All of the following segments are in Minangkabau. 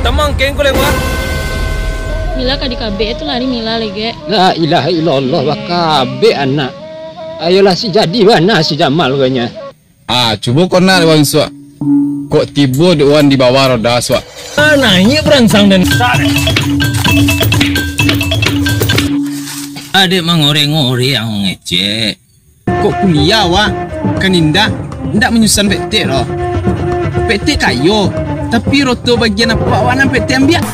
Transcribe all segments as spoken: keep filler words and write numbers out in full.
Tamang keng ko lewat. Mila ka dikabek tu lari Mila lagi. La ilaha illallah, bakabek anak. Ayolah, si jadi bana si Jamal rupanya. Ah, cubo kau nak wan suak. Kok tibo dek wan di bawah roda suak. Ah, naik beransang dan Adek mangoreng-ngoreng ang ngecek. Kok kuliah wak, kan indak, indak manyusan petek doh. Petek kayo, tapi roto bagian apo awak nan petek ambiak?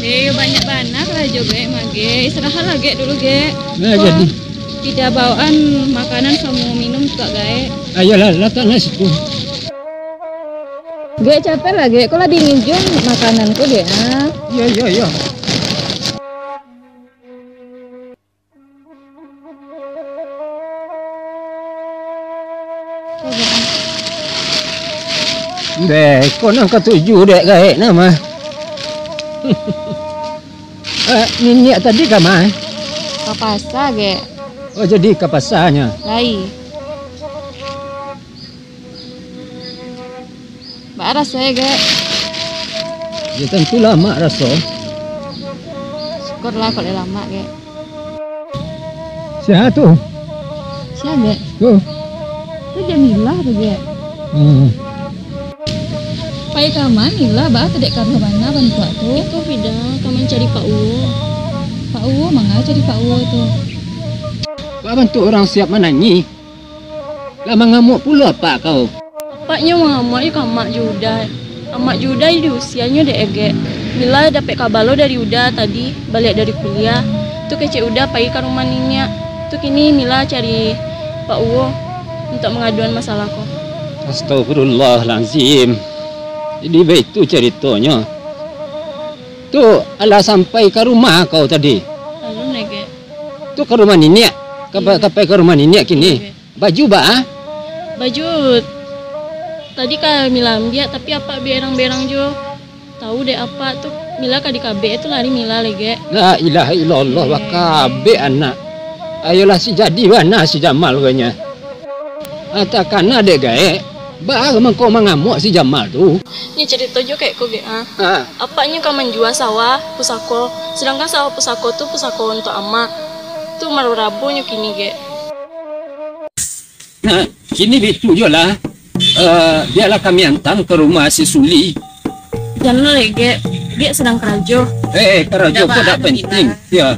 Eh, banyak bana karajo, Gek, mah, Gek. Istirahat lah, Gek, dulu, Gek. Nah, jadi. Tidak bawaan makanan samo minum tu, Gek. Ayolah, latak nasi tu. Gek, capek lah, Gek. Kok lah dingin jo makanan ko, Gek, ah. Iyo, iyo, iyo. Beh, ko nan katuju dek gaek nah mah. Eh, niniak tadi ka ma? Ka pasa, Gek. Oh, jadi ka pasanyo? Lai. Baa raso e, Gek? Yo, tantu lamak raso. Syukurlah kok lai lamak, Gek. Sia tu? Sia, Gek? Tu. Tu Jamilah tu, Gek. Hmm. Pai ka ma Milah, baa tu dek karuah bana bantuak tu? Iko Fida, ka mancari Pak Uwo. Pak Uwo, manga cari Pak Uwo tu? Baa bantuak urang siap manangih. Lah mangamuak pulo apak kau. Apaknyo mangamuak jo ka amak jo Uda. Amak jo Uda diusianyo dek Egek. Mila dapek kaba lo dari Uda tadi, baliak dari kuliah. Tu kecek Uda pai ka rumah niniak. Tu kini Mila cari Pak Uwo untuak mangaduan masalah ko. Astagfirullahalazim. Jadi baitu caritonyo. Tu alah sampai ka rumah kau tadi? Alun, Egek. Tu ka rumah niniak? Ka pa-, Iyo. Ka pai ka rumah niniak kini? Iyo, Gek. Baju baa? Baju tadi ka Mila ambiak, tapi apak berang-berang jo. Tahu dek apak tu, Mila ka dikabek tu lari Mila lai, Gek. La ilaha illallah, Gek. Bakabek anak. Ayolah, si jadi bana si Jamal rupanya. Ah, takana dek gaek, baa mangko mangamuak si Jamal tu? Nyo carito jo kek ko, Gek, ah. Ha. Apaknyo ka manjua sawah pusako, sadangkan sawah pusako tu pusako untuak amak. Tu mararabonyo kini, Gek. Nah, kini bitu jo lah. Eh, bialah kami antaan ka rumah si Suli. Jan lai, Gek. Gek sadang karajo. Eh, eh, karajo ko dak penting. Yo.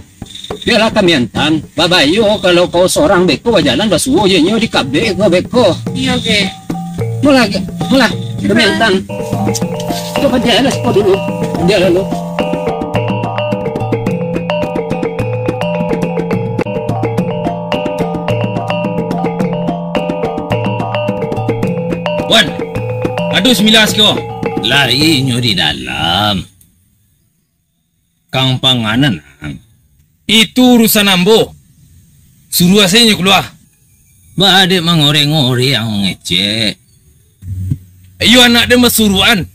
Bialah kami antaan. Babayo kalau kau sorang beko bajalan basuo jo inyo dikabek ko beko. Iyo, Gek. Mulah, Gek. Mulah. Kami antaan. Coba dia lah sekolah dulu. Dia lalu. Wan, ado si Mila siko. Lai inyo di dalam. Kang panganan ang. Itu urusan ambo. Suruah sajo inyo kalua. Baa dek mangoreh-ngoreh ang ngecek? Iyo anak den basuruahan.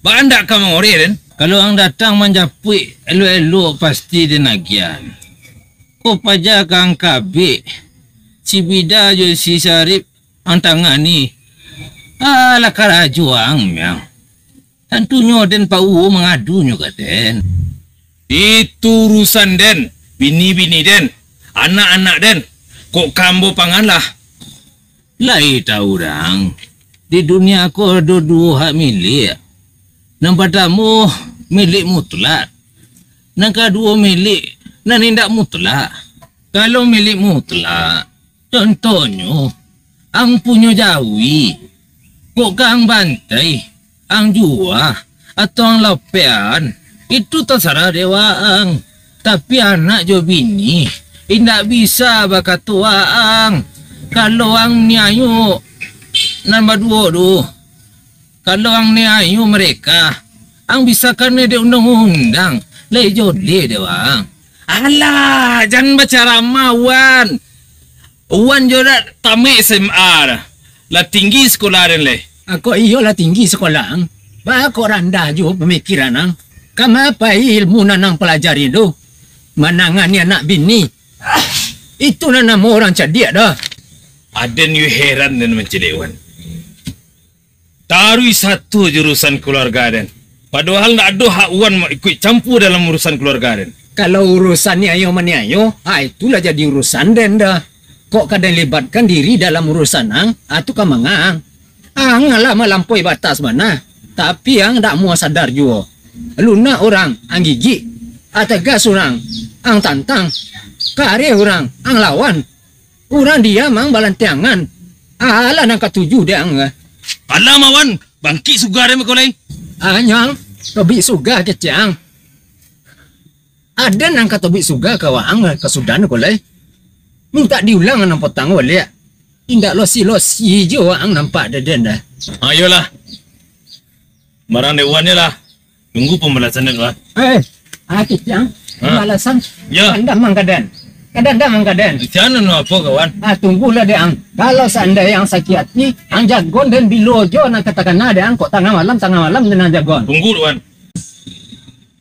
Baa ndak ka mangoreh den? Kalau ang datang manjapuik elok-elok pasti den agiah. Ko paja ka ang kabek. Si Bida jo si Syarif ang tangani. Alah karajo ang, Miang. Tantunyo den Pak Uwo mangadunyo ka den. Itu urusan den, bini-bini den, anak-anak den, kok ka ambo pangan lah. Lai tahu urang, di dunia ko ado duo hak milik. Nan partamo, milik mutlak. Nan kaduo, milik nan indak mutlak. Kalau milik mutlak, contohnyo, ang punyo jawi, kok ka ang bantai, ang jua, atau ang lapehan, itu tasarah dek waang. Tapi anak jo bini indak bisa bakato waang. Kalau ang niayo nan baduo tu, kalau ang niayo mereka, ang bisa kanai dek undang-undang, lai joleh dek waang. Alah, jan bacaramah, Wan. Wan jo dak tamat S M A dah. Lah tinggi sekolah den leh. Kok iyo lah tinggi sekolah ang, baa kok randah juo pamikiran ang? Kama pai ilmu nan ang palajari tu? Manangani anak bini. Itu nan namo urang cadiak doh. Aden yo heran den mancaliak Wan. Taruih sato jo urusan kaluarga den. Padohal ndak ado hak Wan mak ikuik campua dalam urusan kaluarga den. Kalau urusan niayo maniayo, ha, itulah jadi urusan den dah. Kok ka den libatkan diri dalam urusan ang, ha, tu ka manga ang. Ang lah malampaui batas bana, tapi ang dak muah sadar juo. Lunak urang, ang gigik. Ha, tagas urang, ang tantang. Kareh urang, ang lawan. Urang diam ang balantiangan. Alah nan katuju dek ang. Alah mawan, bangkik suga dek kau lai. Anyang, tobik suga kecek ang. Aden nan ka tobik suga ka waang ka sudan ko lai. Mintak diulang nan potang ko baliak. Indak losi-losi jo waang nampak dek den dah. Ayolah. Marang dek wan je lah. Tunggu pambalasan den, Wan. Eh, ah, kicang. Ha? Pambalasan. Ya. Kadang mang kaden. Kadang dah mang kaden. Di sana no apa, kawan? Ah, tunggulah dek ang. Kalau seandainya ang sakit hati, ang jagon den bilo jo nan katakana dek ang kok tangah malam, tangah malam den ang jagon. Tunggu, Wan.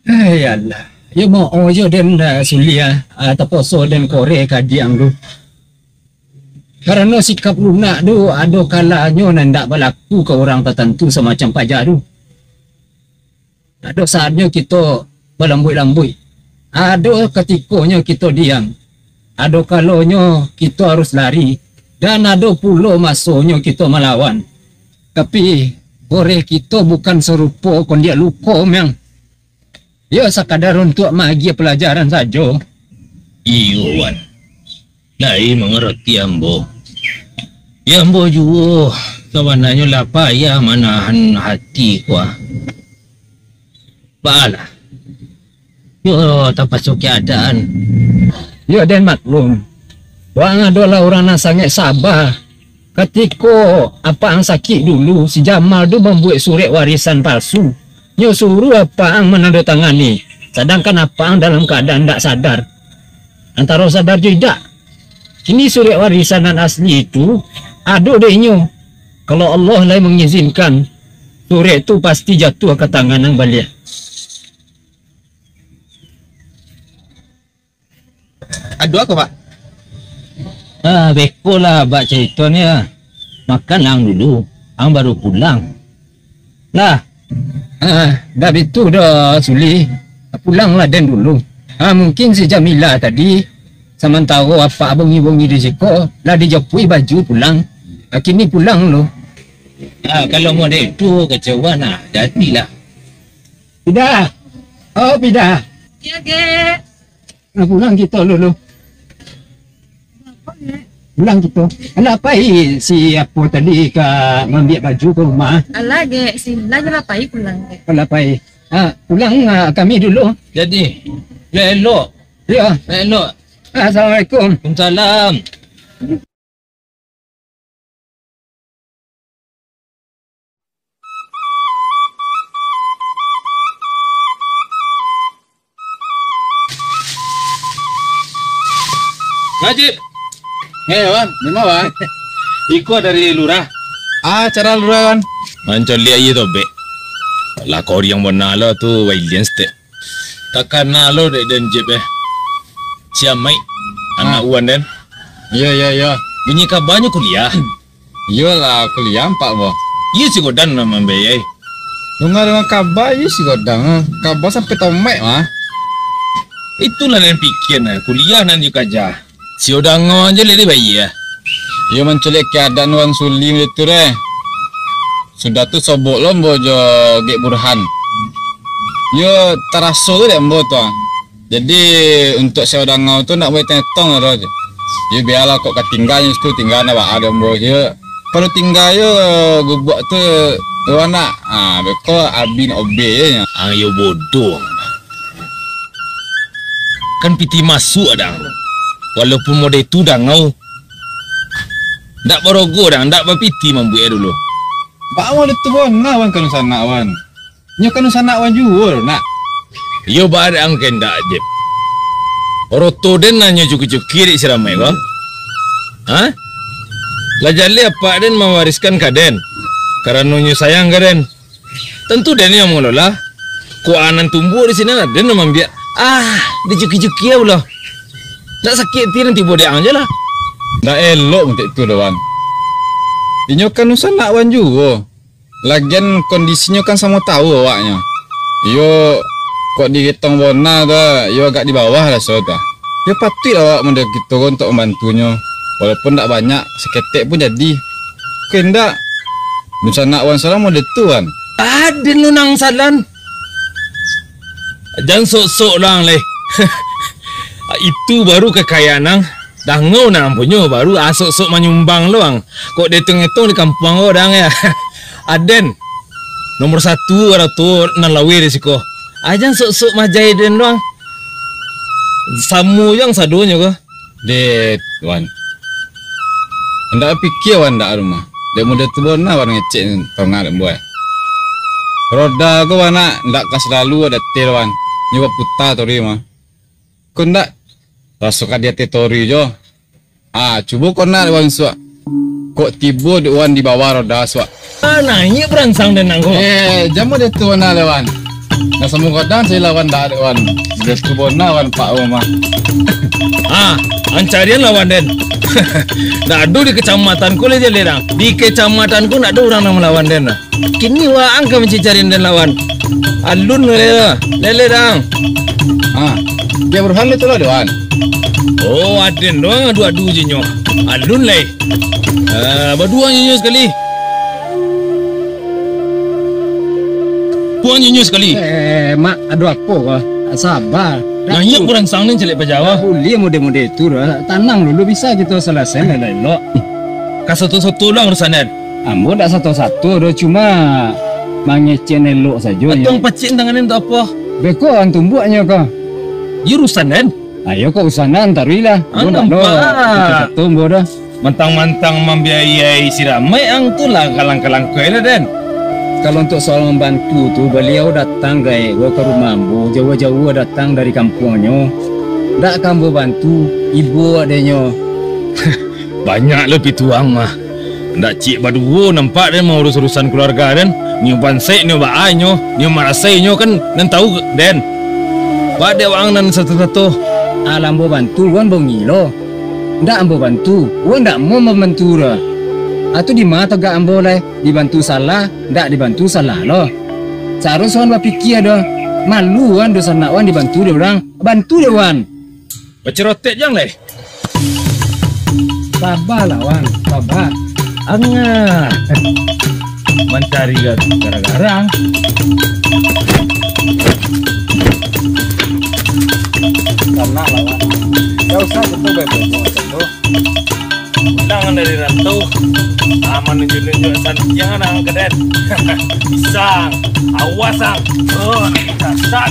Eh, ya Allah. Yo mau jo den dah suliah, ah, taposo den korek ka diang tu. Karano sikap lunak tu ado kalanyo nan indak balaku ka urang tatantu samacam paja tu. Ado saatnyo kito balambuik-lambuik. Ado katikonyo kito diam. Ado kalonyo kito harus lari. Dan ado pulo masonyo kito malawan. Tapi, goreh kito bukan sarupo kondiak luko, Miang. Yo, sakadar untuak maagiah palajaran sajo. Iyo, Wan. Lai mangarati ambo. Yo, ambo juo sabananyo lah payah manahan hati ko. Baalah. Yo, tapaso keadaan. Yo, den maklum. Waang adolah urang nan sangaik saba. Katiko apak ang sakik dulu, si Jamal tu mambuek surek warisan palsu. Nyo suruah apak ang manandatangani, sadangkan apak ang dalam kaadaan indak sadar. Antaro sadar jo indak. Kini surek warisan nan asli tu ado dek inyo. Kalau Allah lai mangizinkan, surek tu pasti jatuah ka tangan ang baliak. Ado apo, Pak? Ah, beko lah bak caritonyo. Makan ang dulu, ang baru pulang. Lah. Ah, dah bitu doh, Suli. Pulanglah den dulu. Ah, mungkin si Jamila tadi, samantaro apak bongi-bongi di siko, lah dijapui baju pulang. Ah, kini pulang dulu. Ah, kalau model tu kecewaan lah, jadilah. Pida. Oh, Pida. Yo, Gek. Nah, pulang kito dulu. Pulang kito. Alah pai si apo tadi ka maambiak baju ka rumah? Alah, Gek, si lah je lah pai pulang, Gek. Alah pai. Ah, pulang, ah, kami dulu. Jadi, yo elok. Yo. Elok. Assalamualaikum. Waalaikumsalam. Najib. Eh, Wan, di ma, Wan? Iko dari lurah. Ah, cara lurah, Wan? Mancaliak aia tobek. Lah koriang bana lo tu, Wailian Stek. Takana lo dek den Jeb, eh. Si Amaik, anak Wan den. Iyo, iyo, iyo. Bunyi kabanyo kuliah. Iyolah, kuliah ampak, boh. Iyo si Godan nan mambayai. Danga-danga kaba, iyo si Godan. Kaba sampai tomek, mah. Itulah nan pikia, nah. Kuliah nan dikaja. Si Odang aja leleh bayi, ya. Iyo manculik keadaan Wan Suli itu deh. Sudah tu sobok lo ambo jo Gek Burhan. Iyo taraso tu dek ambo tu, ah. Jadi, untuak si Dangau tu ndak buliah tong-tong doh. Yo, bialah kok ka tingga nyo situ, tingga ndak baa doh ambo yo. Kalau tingga yo gubuak tu, yo nak, ah, beko abih obeh yo nyo. Ang yo bodoh. Kan pitih masuak dang. Walaupun model tu Dangau, ndak barogo dang, ndak bapitih mambuek dulu. Baa model tu bona wan ka dunsanak wan. Nyo ka dunsanak wan juo nak. Iyo, baa dek ang kandak, Jep. Oroto den lah nyo cuki-cuki dek si Ramai ko. Ha? Lah jaleh apak den mawariskan ka den, karano nyo sayang ka den. Tantu den yang mangalola. Kok anan tumbuah di sinan, den nan mambiak. Ah, dicuki-cuki lah pulo. Ndak sakik ati nan tibo dek ang je lah. Ndak elok untuak tu doh, Wan. Inyo kan dunsanak wan juo. Lagian kondisinyo kan samo tahu awaknyo. Iyo, kok digetong bona tu, iyo agak di bawah raso tu. Iyo patuik awak model kito ko untuak mambantunyo. Walaupun ndak banyak, saketek pun jadi. Kok indak, dunsanak wan salah model tu, Wan. Aden lu nan salah. Jan sok-sok lah ang leh. Itu baru kakayaan ang. Dangau nan ang punyo, baru ah sok-sok manyumbang lo ang. Kok dietong-etong di kampuang ko dang ya. Aden nomor satu, ado tu nan laweh di siko. Ah, jan sok-sok majai den doang. Samo jo ang sadonyo ko. Deh, Wan. Ndak pikia Wan ndak rumah. Dek model tu bona Wan ngecek tongah dek buai. Roda ko Wan nak, ndak ka salalu ado tel Wan. Nyo baputa tori mah. Ko ndak, raso ka di ateh tori jo. Ah, cubo ko nak dek Wan suak. Kok tibo dek Wan di bawah roda suak. Ah, naiak baransang den nang ko. Eh, jan model tu Wan lah, Wan. Nah, samo kadang cari lawan dak dek Wan. Model tu bona Wan pak rumah. Ah, ang carian lawan den. Ndak ado di kecamatan ko lai jaleh dang. Di kecamatan ko ndak ado urang nan malawan den lah. Kini waang ka mancari-cari den lawan. Alun lai lah. Lele dang. Ha. Dia Burhan itu lah, Wan. Oh, aden doang adu-adu je nyo. Alun lai. Ah, baduo nyo nyo sakali. Puang nyo nyo sakali. Eh, Mak, ado apo ko? Saba. Naiak baransang ni caliak pajawa. Buliah model-model tu doh. Tanang dulu, bisa kito salasaian elok-elok. Ka sato-sato lah urusan den. Ambo dak sato-sato doh, cuma mangecek elok sajo. Atuang pacik tangan den tu apo? Beko ang tumbuaknyo ko. Iyo urusan den. Ayo kok urusan den, taruihlah. Ambo dak doh sato-sato ambo doh. Mantang-mantang mambiayai si Ramai ang tu lah kalang-kalang kue lah den. Kalau untuk soal mambantu tu, baliau datang gaek ka rumah ambo, jauah-jauah datang dari kampuangnyo. Dak ka ambo bantu, ibo adeknyo. Banyak lo pituang mah. Ndak ciek baduo nampak den maurus urusan kaluarga den. Nyo bansaik, nyo baa nyo, nyo marasai nyo kan nan tahu den. Baa dek waang nan sato-sato. Alah ambo bantu, wan bongi lo. Ndak ambo bantu, wan ndak mau mambantu doh. Atu di ma tagak ambo lai, dibantu salah, ndak dibantu salah lo. Saharus wan bapikia doh. Malu wan dunsanak wan dibantu dek urang. Bantu dek wan. Bacerotek jang lai. Sabalah, Wan, saba. Angah. Mancari gara-gara. Tanang lah, Wan. Ndak usah kito bae-bae macam tu. Pulang dari rantau, ah, manunjuk-nunjuk santiang nang ka den. Pisang, awas ang. Oh, dasar.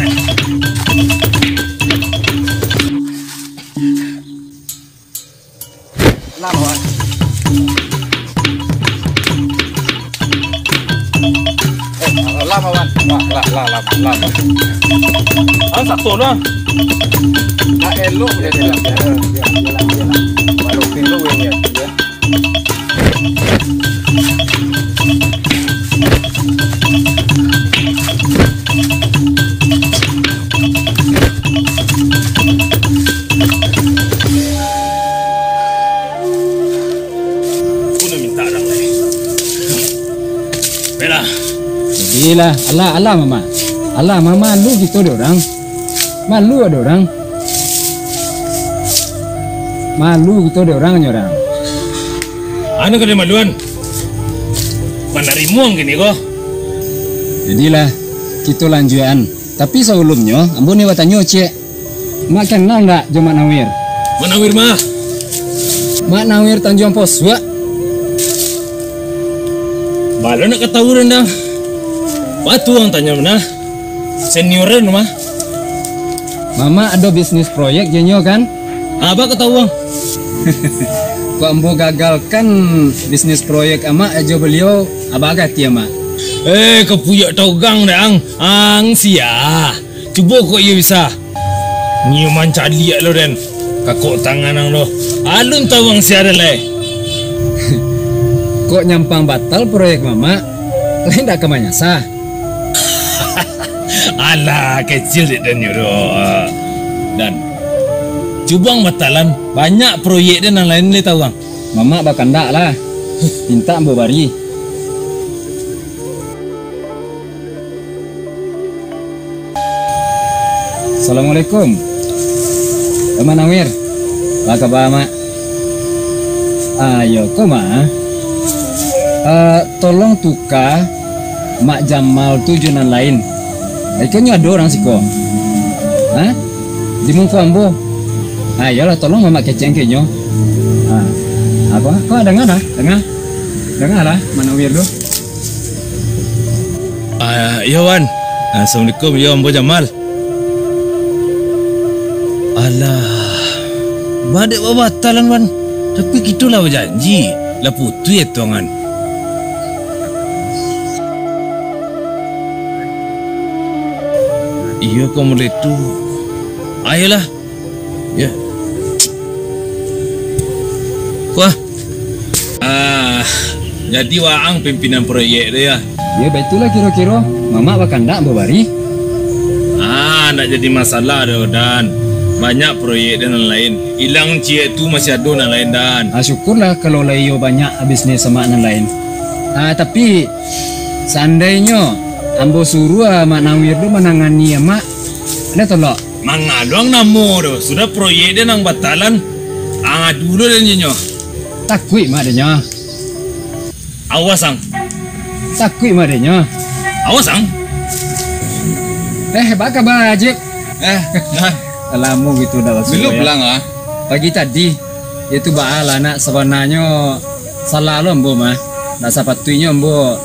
Lama, Wan. Eh, lama, Wan. Lah, lah, lah, lama, lama. Ah, satu lah. Nak elok dia, dia, dia, dia, dia, dia, dia, dia. Baru pintu, dia, dia, dia. Aku nak minta dah, eh. Baiklah. Jadilah, alah, alah, Mama. Alah, Mama, malu kito dek urang. Malu ado urang. Malu kito dek urang nyo urang. Anu kena maluan. Manarimo ang kini ko. Jadilah, kito lanjuikan. Tapi sabalumnyo, ambo ni batanyo ciek. Mak kenal ndak jo Mak Nawir? Mak Nawir mah? Mak Nawir Tanjuang Posuak. Balo nak katawu den dah. Baa tu ang tanyo mah? Senior den mah. Mamak ado bisnis proyek jo nyo kan? Abah katawu ang. Kok ambo gagalkan bisnis proyek amak jo baliau, abah gati amak. Eh, kapuyak togang dek ang. Ang sia. Cubo kok iyo bisa. Nyiuman caliak lo den. Kakok tangan ang lo. Alun tawu ang sia den lai. Kok nyampang batal proyek mamak, lai ndak ka manyasa? Alah, kecil dek den nyo doh. Dan, cubo ang batalan, banyak proyek den nan lain lai tawu ang. Mamak bakandak lah. Mintak ambo bari. Assalamualaikum. Eh, Mak Nawir. Apa kaba, Mak? Ayo, ko, Mak. Eh, tolong tuka Mak Jamal tu jo nan lain. Ikonyo ado urang siko. Ha? Di muko ambo. Ayolah, tolong Mamak kecek ka inyo. Ha. Apa? Ko danga lah, danga. Danga lah, Mak Nawir tu. Ah, iyo, Wan. Assalamualaikum. Iyo, ambo Jamal. Alah. Ba dek babatalan, Wan. Tapi kito lah bajanji. Lah putuih atuangan. Iyo, ko mulai tu. Ayolah. Ya. Wah. Ah, jadi waang pimpinan proyek tu ya. Ya, baitulah kiro-kiro. Mamak bakandak ambo bari. Ah, ndak jadi masalah doh, Dan. Banyak proyek dan lain-lain. Ilang ciek tu masih ado nan lain, Dan. Ah, syukurlah kalau lah iyo banyak bisnis sama nan lain. Ah, tapi, seandainyo ambo suruah Mak Nawir tu manangani amak, ado tolok? Mangaluang namo tu, sudah proyek den nan batalan, ang adu lo den jo nyo. Takuik mak den nyo. Awas ang. Takuik mak den nyo. Awas ang. Eh, baa kaba, Ajib? Eh, nah. Lamo gitu dah. Dulu pulang ah. Pagi tadi, itu baa lah nak, sabananyo salah lo ambo mah. Ndak sapatuiknyo ambo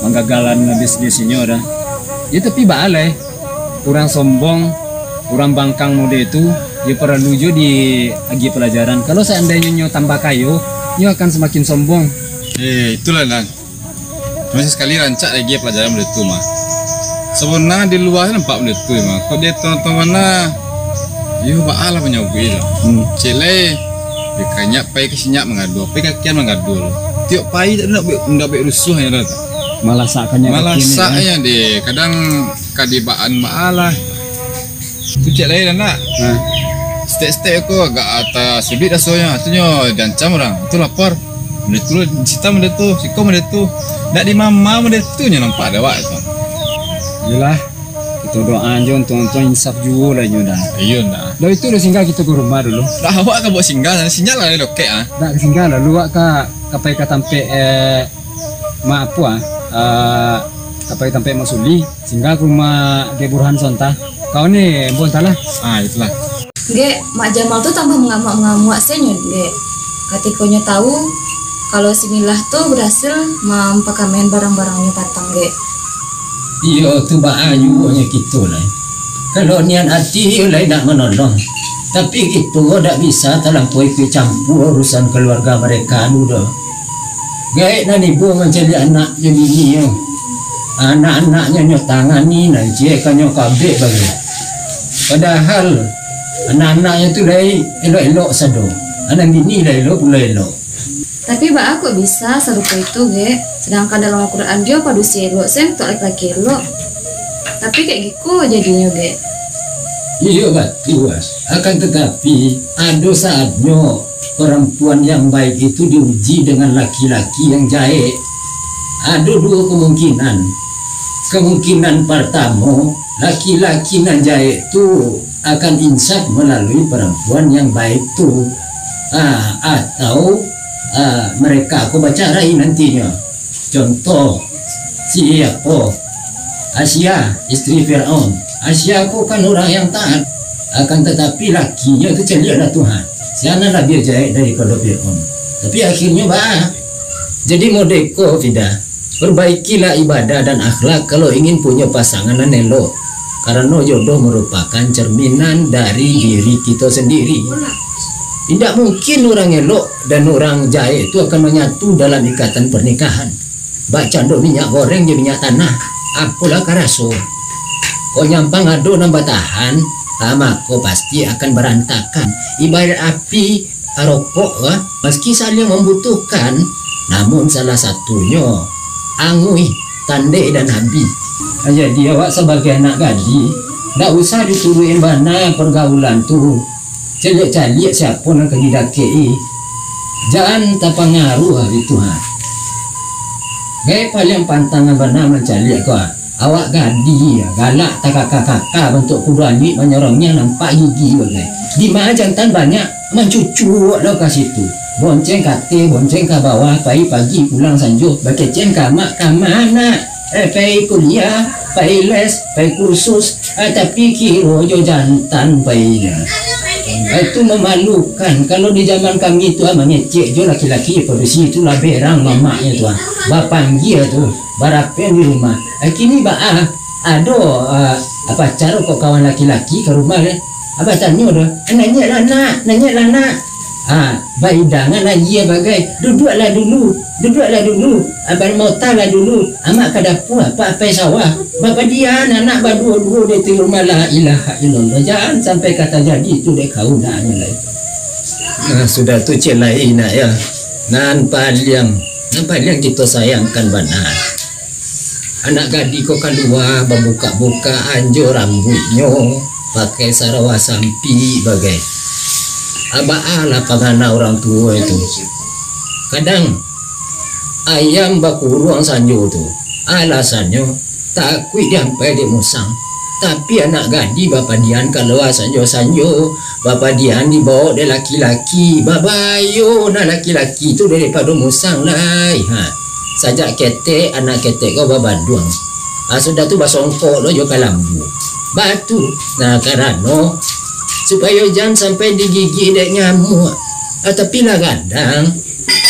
manggagalan bisnis inyo dah. Ya tapi baa lai. Urang sombong, urang bangkang model tu, yo paralu juo diagiah palajaran. Kalau saandainyo nyo tambah kayo, nyo akan samakin sombong. Eh, itulah, Nan. Cuma sakali rancak diagiah palajaran model tu mah. Sabana di lua nampak model tu mah. Kok di ateh-ateh bana, yo baa lah manyabuik tu. Hmm. Cek lai, di kanyak pai ka sinyak mangadu, pai ka kian mangadu. Tiok pai tak nak buek, nak buek rusuah nyo dah tu. Malasakan nyo. Malasak nyo deh. Kadang kadibaan baa lah. Tu cek lai dah nak. Ha. Step-step ko agak ata sulit rasonyo. Tu nyo diancam urang. Tu lapor. Model tu, sita model tu, siko model tu. Ndak di mama model tu nyo nampak dek awak tu. Iyolah. Kito doa jo untuang-untuang insaf juo lah inyo dah. Iyo ndak. Dah itu dah singgah kito ka rumah dulu. Dah awak ka buek singgah, sinyak lah lokek ah. Dah singgah lalu awak ka, ka pai ka tampek, eh, Mak apo ah, eh, ka pai tampek Mak Suli, singgah ka rumah Gek Burhan Sonta. Kau ni, ambo antahlah. Ah, itulah. Gek, Mak Jamal tu tambah mangamuak-mangamuak se nyo, Gek. Katiko nyo tahu, kalau si Milah tu barasil mampakamehan barang-barangnyo patang, Gek. Iyo, tu baa juo nyo kito lai. Kalau niat ati iyo lai nak manolong. Tapi kito dak bisa talampau ikut campua urusan kaluarga mereka tu doh. Gaek nan ibo mancaliak anak jo bini nyo. Anak-anaknyo nyo tangani nan ciek ka nyo kabek bagai. Padahal anak-anaknyo tu lai elok-elok sado. Anak bini lai elok pulo elok. Tapi baa kok bisa sarupo itu, Gek? Sedangkan dalam Al-Quran dio padusi elok se untuak laki-laki elok. Tapi kek giko jadinyo, Gek. Iyo, batua. Akan tetapi, ado saatnyo parampuan yang baik itu diuji dengan laki-laki yang jaek. Ado duo kemungkinan. Kemungkinan partamo, laki-laki nan jaek tu akan insaf malalui parampuan yang baik tu. Ah, atau, ah, mereka ko bacarai nantinyo. Contoh, si apo? Asia, istri Firaun. Asia ko kan urang yang taat. Akan tatapi lakinyo tu caliak lah tu, ha. Sia nan labiah jahek daripado Fir'aun. Tapi akhirnyo baa? Jadi modeko, Fida. Perbaikilah ibadah dan akhlak kalau ingin punyo pasangan nan elok. Karano jodoh merupakan cerminan dari diri kito sendiri. Indak mungkin urang elok dan urang jahek tu akan manyatu dalam ikatan pernikahan. Bak cando minyak goreng jo minyak tanah, apolah karaso. Kok nyampang ado nan batahan, ah, mako pasti akan barantakan. Ibaraik api, ah, rokok, ah, maski saling mambutuhkan, namun salah satunyo anguih, tandek, dan habih. Ah, jadi awak sabagai anak gadih, ndak usah dituruik bana pergaulan tu. Caliak-caliak siapo nan ka didakek-i. Jan tapangaruah itu, ha. Gai paliang pantang nan bana mancaliak ko, ha. Awak gadih, ha, galak takaka-kaka bantuak kudo anyuik manyorongiang nampak gigi bagai. Dima jantan banyak, mancucuak lo ka situ. Bonceng ka ateh, bonceng ka bawah, pai pagi pulang sanjo, bakecekan ka amak, ka amak anak. Eh, pai kuliah, pai les, pai kursus, ah, tapi kiro jo jantan painyo. Ah, itu mamalukan. Kalau di zaman kami tu, ah, mangecek jo laki-laki padusi tu lah berang mamaknyo tu, ah. Bapanggia tu, barapean di rumah. Ah, kini baa, ado, ah, pacar kok kawan laki-laki ka rumah, eh. Abah tanyo doh, "Nanyaklah, Nak, nanyaklah, Nak." Ha, baidangan aia bagai, "Duduaklah dulu, duduaklah dulu, Abah maotahlah dulu, Amak ka dapua, Apak pai sawah." Bapadian anak baduo-duo di rumah, la ilaha illallah. Jan sampai ka tajadi tu dek kau, Nak, lai. Nah, sudah tu cek lai, Nak, ya. Nan paliang, nan paliang kito sayangkan bana. Anak gadih ko kalua, babukak-bukak anjo rambuiknyo, pakai sarawa sampik bagai. Abaa lah pangana urang tuo itu. Kadang, ayam bakuruang sanjo tu, alasannyo, takuik diampai dek musang. Tapi anak gadih bapadian kalua sanjo-sanjo, bapadian dibao dek laki-laki, babayo nah laki-laki tu daripado musang lai, ha. Sajak ketek, anak ketek ko babaduang. Ah, sudah tu basongkok lo jo kalambu. Batu. Nah, karano supayo jan sampai digigik dek nyamuak. Ah, tapi lah gadang.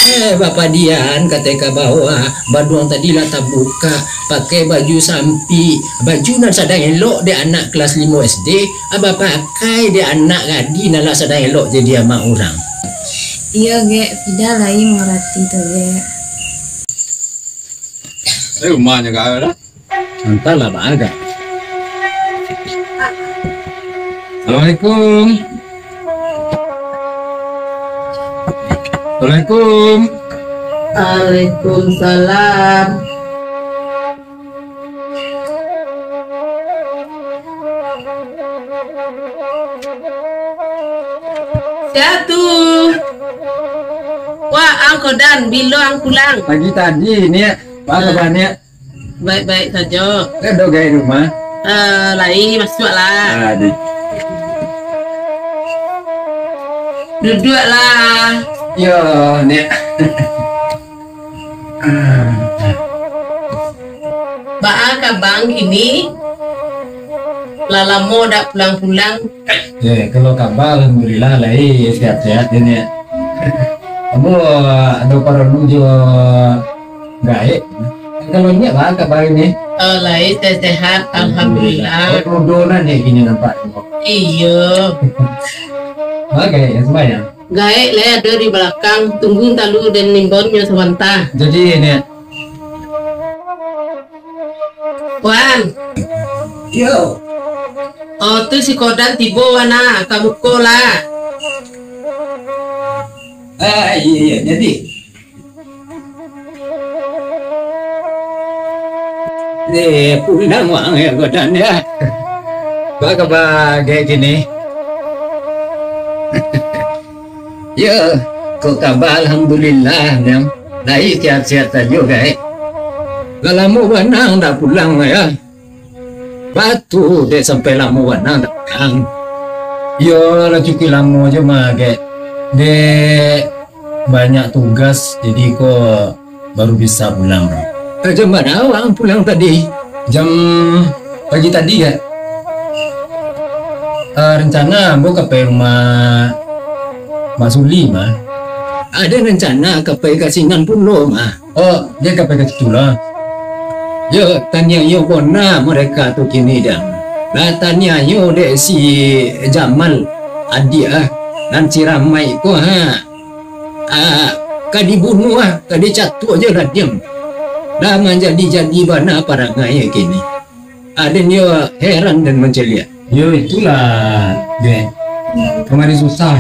Eh, bapadian, katek ka bawah, baduang tadi lah tabukak, pakai baju sampik, baju nan sadang elok dek anak kelas limo S D, ah, bapakai dek anak gadih nan lah sadang elok jadi amak urang. Iyo, Gek, Fida lai mangarati tu, Gek. Eh, rumah nyo gak ada. Antahlah, baa agak. Assalamualaikum. Assalamualaikum. Waalaikumsalam. Sia tu? Wah, ang Kodan, bilo ang pulang? Pagi tadi, Niak. Apa kabar, Niak? Baik-baik sajo. Ado gai rumah? Eh, lai, masuaklah. Ah, di. Duduaklah. Yo, Niak. Baa kabang kini? Lah lamo dak pulang-pulang. Eh, kalau kaba, alhamdulillah, lai sehat-sehat, Niak. Ambo ado paralu jo gaek. Kalau Niak, baa kaba kini? Oh, lai sehat-sehat, alhamdulillah. Oh, rodo nan Niak kini nampak tu. Iyo. Baa gaek, sumbayang? Gaek lai ado di balakang, tunggu talu den imbonnyo sabanta. Jadi, Niak. Wan. Yo. Oh, tu si Kodan tibo, Wan, ah, ka muko lah. Ah, iyo, iyo, jadi. Eh, pulang wang yo, Kodan, yo. Baa kaba gaek kini? Yo, kok kaba alhamdulillah, Niang. Lai sehat-sehat sajo, gaek. Lah lamo bana ndak pulang, yo. Baa tu dek sampai lamo bana ndak pulang. Yo, lah cukuik lamo juo mah, gaek. Dek banyak tugas, jadi ko baru bisa pulang. Eh, jam bana wang pulang tadi? Jam pagi tadi, gaek. Ah, rencana ambo ka pai rumah Mak Suli mah. Ado rencana ka pai ka sinan pulo mah. Oh, den ka pai ka situ lah. Yo, taniayo bona mereka tu kini, Dang. Lah taniayo dek si Jamal, adiak ah, nan si Ramai ko, ha. Ah, ka dibunuah ah, ka dicatuak jo lah diam. Lah manjadi-jadi bana parangai kini. Ah, den yo heran den mancaliak. Yo itulah, dek. Kamari susah.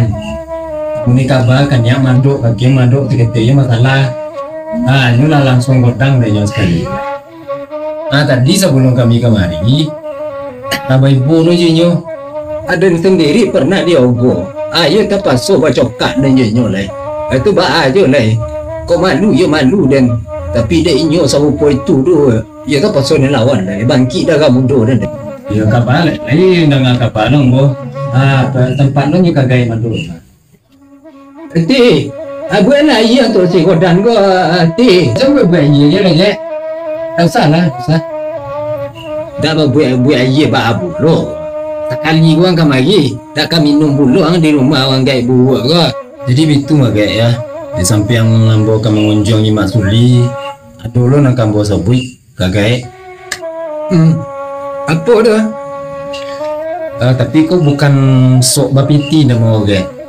Ini kaba kan nyo mandok, kaki mandok, saketek yo masalah. Ah, nyo lah langsuang godang dek nyo sakali. Ah, tadi sabalum kami kamari, lah baibo lo jo inyo. Ah, den sandiri pernah diogoh. Ah, iyo tapaso bacokak den jo inyo lai. Itu baa jo lai. Kok malu yo malu den. Tapi dek inyo sarupo itu tu, iyo tapaso den lawan lai. Bangkik darah mudo den. Iyo kaba lai, lai danga kaba lo, Ambo. Ah, tampek lo nyo ka gaek mandok. Ti, ah, bueklah aia untuak si Rodan ko, ah, Ti. Jan buek-buek aia je lah, Gek. Tak usah lah, tak usah. Dak babuek-buek aia baa pulo. Sakali urang kamari, dak ka minum pulo ang di rumah urang gaek buruak ko. Jadi bitu mah, Gek, yo. Di sampiang ambo ka mangunjuangi Mak Suli, ado lo nan ka ambo sabuik. Ka gaek. Hmm. Apo tu? Ah, tapi ko bukan sok bapiti namo, Gek.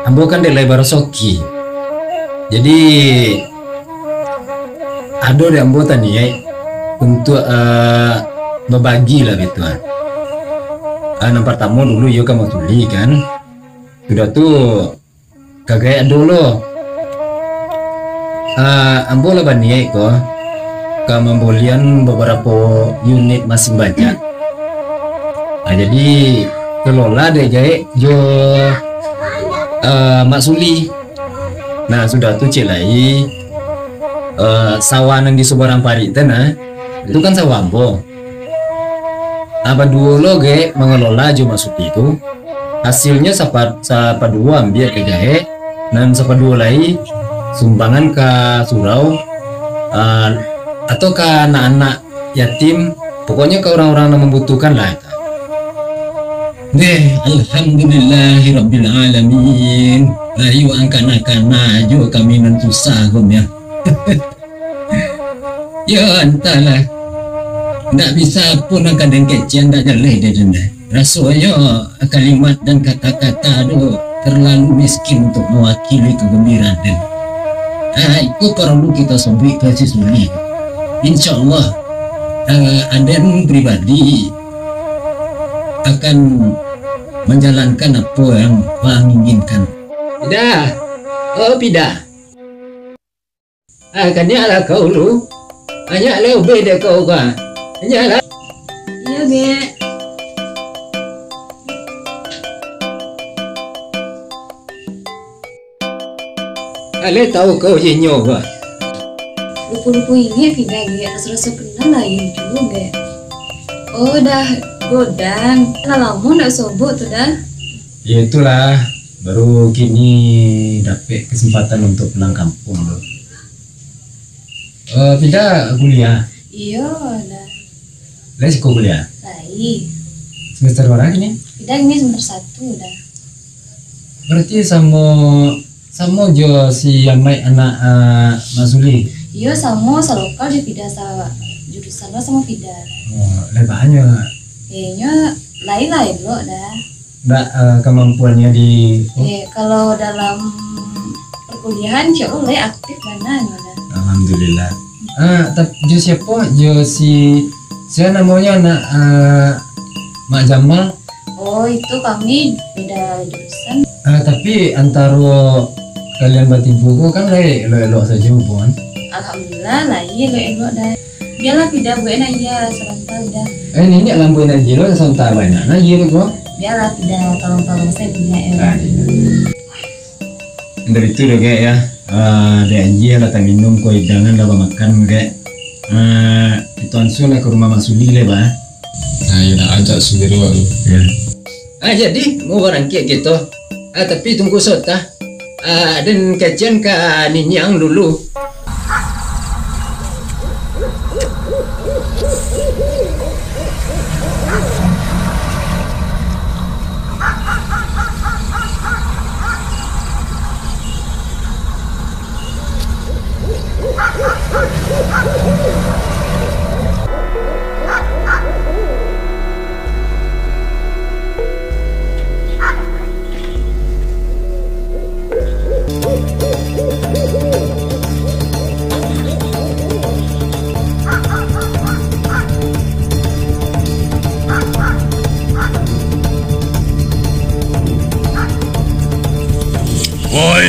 Ambo kan dek lai barasoki. Jadi, ado dek ambo taniaik untuak, ah, babagi lah gitu, ah. Ah, nan partamo dulu iyo ka Mak Suli kan. Sudah tu, ka gaek ado lo. Ah, ambo lah baniaik ko ka mambolian babarapo unit masin bajak. Ah, jadi, kelola dek gaek jo, ah, Mak Suli. Nah, sudah tu ciek lai, ah, sawah nan di subarang parik tu nah, itu kan sawah ambo. Ah, baduo lo gaek mangelola jo Mak Suli tu. Hasilnyo sapa-, sapaduo ambiak dek gaek, nan sapaduo lai sumbangan ka surau, ah, atau ka anak-anak yatim, pokoknyo ka urang-urang nan mambutuhkan lah. Deh, alhamdulillahirabbil alamin. Ayo angkana-kana jo kami nan susah ko, ya. Yo, antahlah. Ndak bisa pun nan ka den kecekan, ndak jaleh dek den. Rasonyo kalimat dan kata-kata tu terlalu miskin untuk mewakili kegembiraan den. Ah, itu perlu kita sabuik ka si Suli. Insya Allah, ah, aden pribadi akan menjalankan apa yang Bang inginkan. Dah. Oh, Pidah. Ah, kaniaklah kau lu. Banyak lah ubeh dek kau ka. Kaniaklah. Iyo, Gek. Aleh tahu kau je nyo ka. Rupo-rupo inyo Pidah, Gek. Raso-raso kenal lah iyo juo, Gek. Oh, dah godang. Lah lamo ndak sobok tu dah. Ya itulah, baru kini dapek kesempatan untuk pulang kampung tu. Eh, Pidah kuliah? Iyo, dah. Lai siko kuliah? Lai. Semester bara kini? Pidah kini semester satu dah. Berarti samo, samo jo si Amaik anak, eh, Mak Suli? Iyo, samo, salokal jo Pidah, sa-, jurusan lah samo Pidah. Oh, lai banyak. Eh, nyo lai lah elok dah. Ndak, eh, kemampuannya di... Eh, kalau dalam perkuliahan, insya Allah lai aktif bana nyo dah. Alhamdulillah. Ah, tap-, jo siapo? Jo si, sia namonyo anak, ah, Mak Jamal? Oh, itu kami beda jurusan. Ah, tapi antaro kalian batigo ko kan lai elok-elok sajo, Bon? Alhamdulillah, lai elok-elok dah. Bialah Pidah buek nak iya sabanta dah. Eh, niniak lambuik nak iya lo sabanta banyak nak iya ko. Bialah Pidah tolong-tolong sajo niniak, eh. Ah, iya. Dari tu dah, Gek, ya. Ah, dek anjia lah taminum, ko hidangan lah bamakan, Gek. Ah, itu ansur lah ka rumah Mak Suli le, bah. Nah, iyo nak ajak sugiro awak tu. Ya. Ah, jadi, mau barangkek kito. Ah, tapi tunggu sota. Ah, den kecekan ka niniak ang dulu.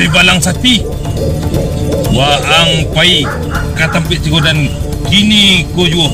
Di balang sapi, waang pai ka tampek si Godan kini ko juo.